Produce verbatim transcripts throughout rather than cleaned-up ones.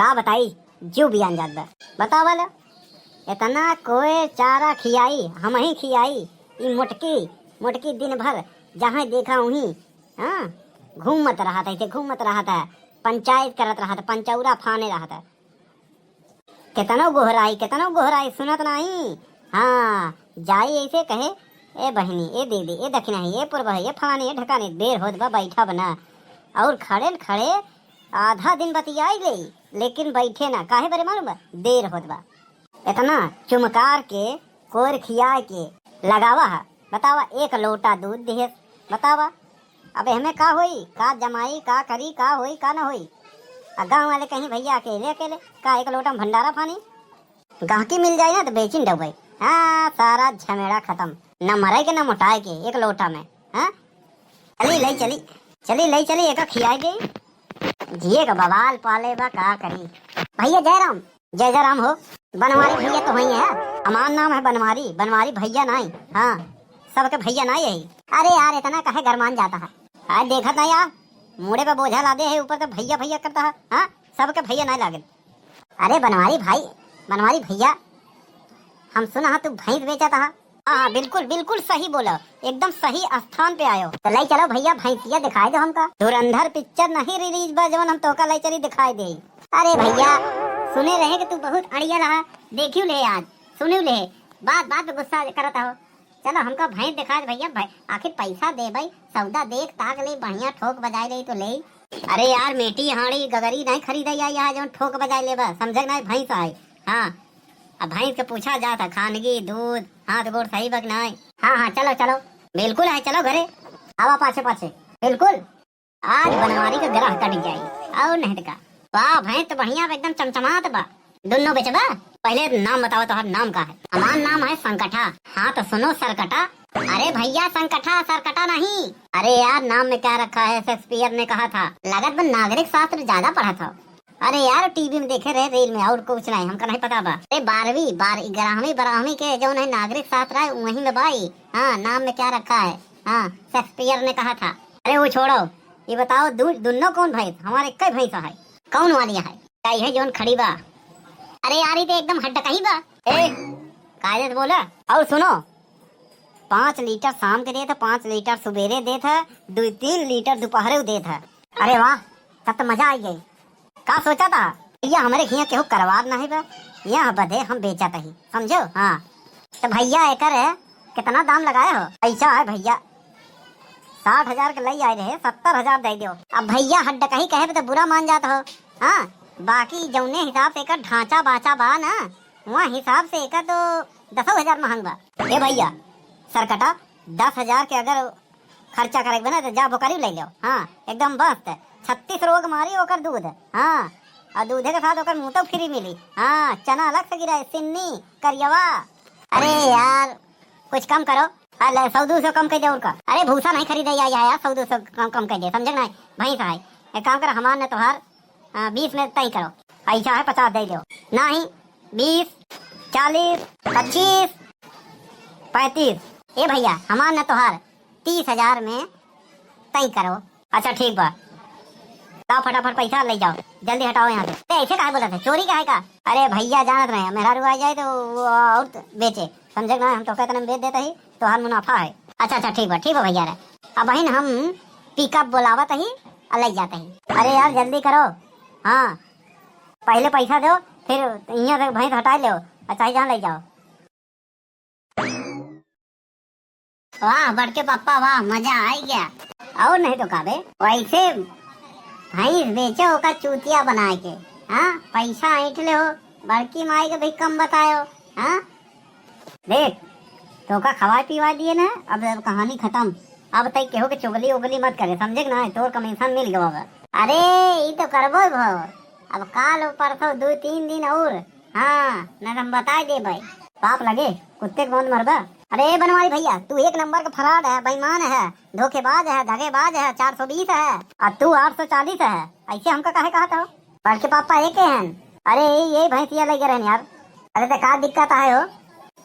का बताई, जीव बियान जात बा। बतावा ला, इतना कोयर चारा खियाई, हमहीं खियाई, ई मोटकी, मोटकी दिन भर जहाँ देखा उहीं, हाँ, घूमत रहत है, ऐसे घूमत रहत है, पंचायत करत रहत है, पंचौरा फाने रहत है। केतनो गोहराई, केतनो गोहराई, सुनत नाहीं। हाँ, जाई ऐसे कहे, "ए बहिनी, ए दीदी, ए दखिनही, ए पुरबही, ए फलानी, ए ढकानी, देर होत बा, बैठब ना।" और खड़े न खड़े आधा दिन बतियाई लेई, लेकिन बैठे ना। काहे बरे मालूम बा? देर होत बा। इतना चुमकार के, कोर खिया के लगावा है। बतावा, एक लोटा दूध दिहेस। बतावा, अब एहमे का होई, का जमाई, का करी, का होई, का ना होई? आ गाँव वाले कहीं, "भैया अकेले, अकेले का एक लोटा में भंडारा फानी?" गाहकी मिल जाई ना तो बेचिन डउबे। हाँ, सारा झमेड़ा खत्म, न मरे के न मोटाए के, एक लोटा में। हाँ, चली, लई चली, चली, लई चली, एका खियाए के। जिए का बवाल पाले बा, का करी। भैया जय राम। जय जय राम हो। बनवारी भैया तो वही है, हमार नाम है बनवारी, बनवारी भैया नाई। हाँ, सबके भैया नाई यही। अरे यार, इतना काहे गरमान जाता है? आज देखत ना यार, मूड़े पे बोझा लादे है, ऊपर से भैया भैया करता है। हाँ, सबके भैया नाई लागल। अरे बनवारी भाई, बनवारी भैया, हम सुना है तू भैंस बेचत हा। हाँ, हाँ, बिल्कुल, बिल्कुल सही बोला, एकदम सही स्थान पे आयो। तो ले चलो भैया, भैंसिया दिखाई दो हमका। धुरंधर पिक्चर नहीं रिलीज बा, जवन हम तोका ले चली दिखाई दे। अरे भैया, सुने रहे कि तू बहुत अड़ियल हा, देखियो ले आज, सुनियो ले, बात बात पे गुस्सा करत हो। चलो हमका भैंस दिखा दे भैया, भाई आखिर पैसा दे भाई, सौदा देख ताक ले, बढ़िया ठोक बजाए ले तो ले। अरे यार, मेटी हाड़ी गगरी नहीं खरीदे या, या जवन ठोक बजाए ले बा, समझे नहीं, भैंस आए। हाँ, अब भैंस के पूछा जात है, खानगी, दूध, हाथ गोड़ सही बा कि नाय? हाँ, हाँ, चलो, चलो। बिल्कुल है, चलो घरे। आवा पाछे, पाछे। बिल्कुल। आज बनवारी का ग्रह कट जाई। और नहीं तो का। वाह, भैंस तो बढ़िया बा, एकदम चमचमात बा। दुन्नो बेचबा? पहले नाम बताओ, तोहर नाम का है? हमार नाम है संकठा। हाँ, तो सुनो सरकटा। अरे भैया, संकठा, सरकटा नहीं। अरे यार, नाम में क्या रखा है, शेक्सपियर ने कहा था। लगत बा नागरिक शास्त्र ज्यादा पढ़त हो। अरे यार, टीवी में देखे रहे, रील में, और कुछ नहीं, हमका नहीं पता बा। अरे बारहवीं, बार-, ग्यारहवीं, बारहवीं के जौन है नागरिक शास्त्र है, वहीं में बाई। हाँ, नाम में क्या रखा है? हाँ, शेक्सपियर ने कहा था। अरे वो छोड़ो, ये बताओ, दु-, दुन्नो कौन भैंस? हमारे कई भैंस है। कौन वाली है? कई है जौन खड़ी बा? अरे यार, ये तो एकदम हड्डकही बा। ए, कायदे से बोला। और सुनो, पाँच लीटर शाम के देत है, पाँच लीटर सुबेरे देत है, दो तीन लीटर दोपहरे देत है। अरे वाह, तब तो मजा आई गई। का सोचा था भैया, हमरे हियाँ केहू करवार नहीं बा, यहाँ बदे हम बेचत ही, समझो? हाँ, तो भैया एकर कितना दाम लगाए हो? ऐसा है भैया, साठ हजार के लई आए रहे, सत्तर हजार दे दो। अब भैया हड्डकही कहे पे तो बुरा मान जात हो, हाँ, बाकी जौने हिसाब से एकर ढांचा बाचा बा ना, वहाँ हिसाब से एकर तो दसो हजार महंग बा। ए भैया, सरकटा, दस हजार के अगर खर्चा करे के बा ना, तो जा बोकरी ले लो। हाँ, एकदम मस्त। छत्तीस रोग मारी ओकर दूध। हाँ, और दूधे के साथ ओकर मूतो फ्री मिली। हाँ, चना अलग से गिराए, सिन्नी, करियवा। अरे यार, कुछ कम करो। अरे, सौ दो सौ कम कर दे और का। अरे, भूसा नहीं खरीदे या, या, या, सौ दो सौ कम, कम कर दे, समझे कि नहीं? भैंस है। एक काम कर, हमार ने तोहार हाँ, बीस में तय करो। ऐसा है, पचास दे दो। नहीं, बीस, चालीस, पच्चीस, पैंतीस। ए भैया, हमार न तोहार, तीस हजार में तय करो। अच्छा, ठीक बा, लाओ फटाफट पैसा ले जाओ, जल्दी हटाओ यहाँ से। ए, ऐसे काहे बोलत है? चोरी का है का? अरे भैया, जानत रहे, मेहरारू आ जाए तो वो और बेचे, समझे कि ना? हम तो इतने में बेच देते ही, तोहार मुनाफा है। अच्छा, अच्छा, ठीक बा, ठीक बा भैया रे। अब बहिन हम पिकअप बोलावत ही और ले जाते ही। अरे यार, जल्दी करो। हाँ, पहले पैसा दो, फिर यहाँ से भैंस हटा लो और चाहे जहाँ ले जाओ। वाह बड़के पापा, वाह, मजा आ गया। और नहीं तो का बे, वैसे भैंस बेचो ओका चूतिया बनाए के, हाँ, पैसा ऐंठ ले हो, बड़की माई के भी कम बतायो, हाँ। देख, तोका खवाए पिवाए दिए ना, अब, अब कहानी खत्म। अब तई केहू के चुगली उगली मत करे, समझे कि ना? तोर कमीशन मिल गवा बा। अरे, ई तो करबो भो। अब काल परसों दो तीन दिन और, हाँ, न तो हम बताए देबे। पाप लगे, कुत्ते के मौत मरबा। अरे बनवारी भैया, तू एक नंबर का फ्रॉड है, बेईमान है, धोखेबाज है, धगेबाज है, चार सौ बीस है, और तू आठ सौ चालीस है। ऐसे हमका काहे कहत हो? बड़के पापा एके हन। अरे ये भैंसिया ले गए रहन यार। अरे तो का दिक्कत आए हो?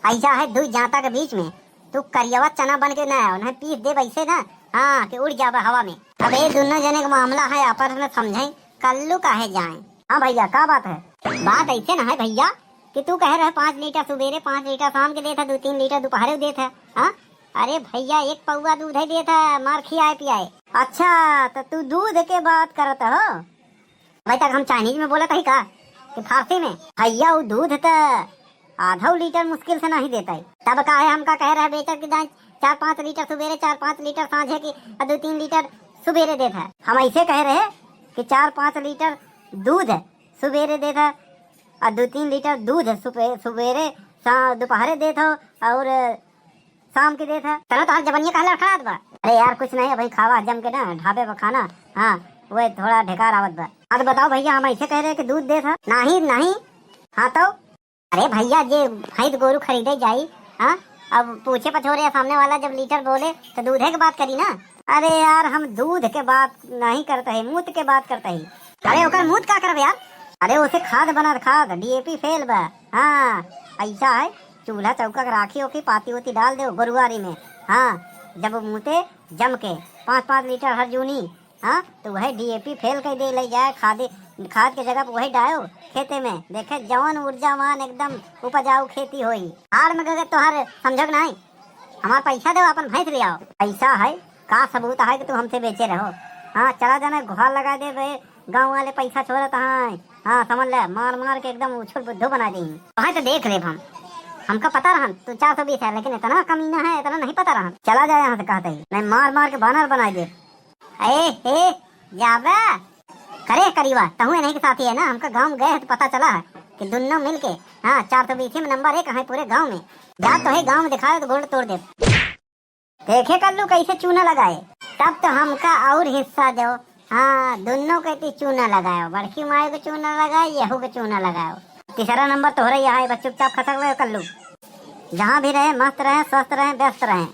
ऐसा है दू जांता के बीच में तू करियवा चना बन के ना आओ, नहीं पीस दे वैसे ना, हाँ, कि उड़ जाबा हवा में। अब ये दोनों जने का मामला है, आपस में समझे, कल्लू काहे जाए। हाँ भइया, का बात है? बात ऐसे ना है भइया कि तू कहे रहे पाँच लीटर सुबेरे, पाँच लीटर शाम के देत है, दो तीन लीटर दुपहरे देत है। हाँ, अरे भइया, एक पौवा दूध है देत है, मार खियाए पियाए। अच्छा, तो तू दूध के बात करत हो? अबे तक हम चाइनीज में बोलत हई का कि फारसी में? भइया, उ दूध त आधौ लीटर मुश्किल से नहीं देत है। तब काहे हमका कहे रहे बेचत कि दाई चार पाँच लीटर सुबेरे, चार पाँच लीटर सांझे की, और दो तीन लीटर सुबेरे देत है। हम ऐसे कहे रहे कि चार पाँच लीटर दूध सुबेरे देत है और दो तीन लीटर दूध सुबे-, सुबेरे सा-, दोपहरे देत हो और शाम के देत है। तनो तोहार जबनिया काहे लड़खड़ात बा? अरे यार, कुछ नहीं, अबहीं खावा जम के ना ढाबे पर खाना। हाँ, वह थोड़ा ढेकार आवत बा। अब बताओ भइया, हम ऐसे कहे रहे कि दूध देत है? नहीं, नहीं। हाँ तो? अरे भइया, जे भैंस गोरू खरीदे जाई, हाँ, अब पूछे पछोरे सामने वाला जब लीटर बोले तो दूधे के बात करी ना। अरे यार, हम दूध के बात नहीं करत ही, मूत के बात करत ही। अरे ओकर मूत का करब यार? अरे ओसे खाद बनत, खाद, डीएपी फेल बा। हाँ, ऐसा है, चूल्हा चौका के राखी ओखी, पाती ओती डाल दे गोरुआरी में। हाँ, जब मूते जम के पाँच पाँच लीटर हर जूनी, हाँ, तो वही डीएपी फेल कर दे, ले जाए खादे, खाद के जगह पे वही डायो खेते में, देखे जवन ऊर्जावान एकदम उपजाऊ खेती होई। हार में गए तोहार समझक नहीं। हमार पैसा दो, अपन भैंस ले आओ। पैसा है? का सबूत है कि तू हमसे बेचे रहो? हाँ, चला जाना, गुहार लगा दे बे, गाँव वाले पैसा छोड़त हैं। हाँ, समझ ले, मार मार के एकदम उछुर बुद्धू बना देही। वहाँ तो देख लेब हम, हमका पता रहन तू चार सौ बीस है, लेकिन इतना कमीना है, इतना नहीं पता रहन। चला जाए यहाँ से कहते ही, नहीं मार मार के बानर बना दे। ए, ए, जाबे। करे करीबा, तहु नहीं के साथी है ना, हमका गाँव में गए है तो पता चला है कि दुन्नो मिल के, हाँ, चार सौ बीस में नंबर एक है पूरे गाँव में। जा तो है गाँव में दिखाओ तो गोड़ तोड़ दे। देखे कल्लू कैसे चूना लगाए, तब तो हमका और हिस्सा दो। हाँ, दुन्नो कहती चूना लगाओ, बड़की माई को चूना लगाए, यहू को चूना लगाओ। तीसरा नंबर तोहरे यहाँ है, बस चुपचाप खसक रहे कल्लू। जहाँ भी रहे मस्त रहे, स्वस्थ रहे, व्यस्त रहे।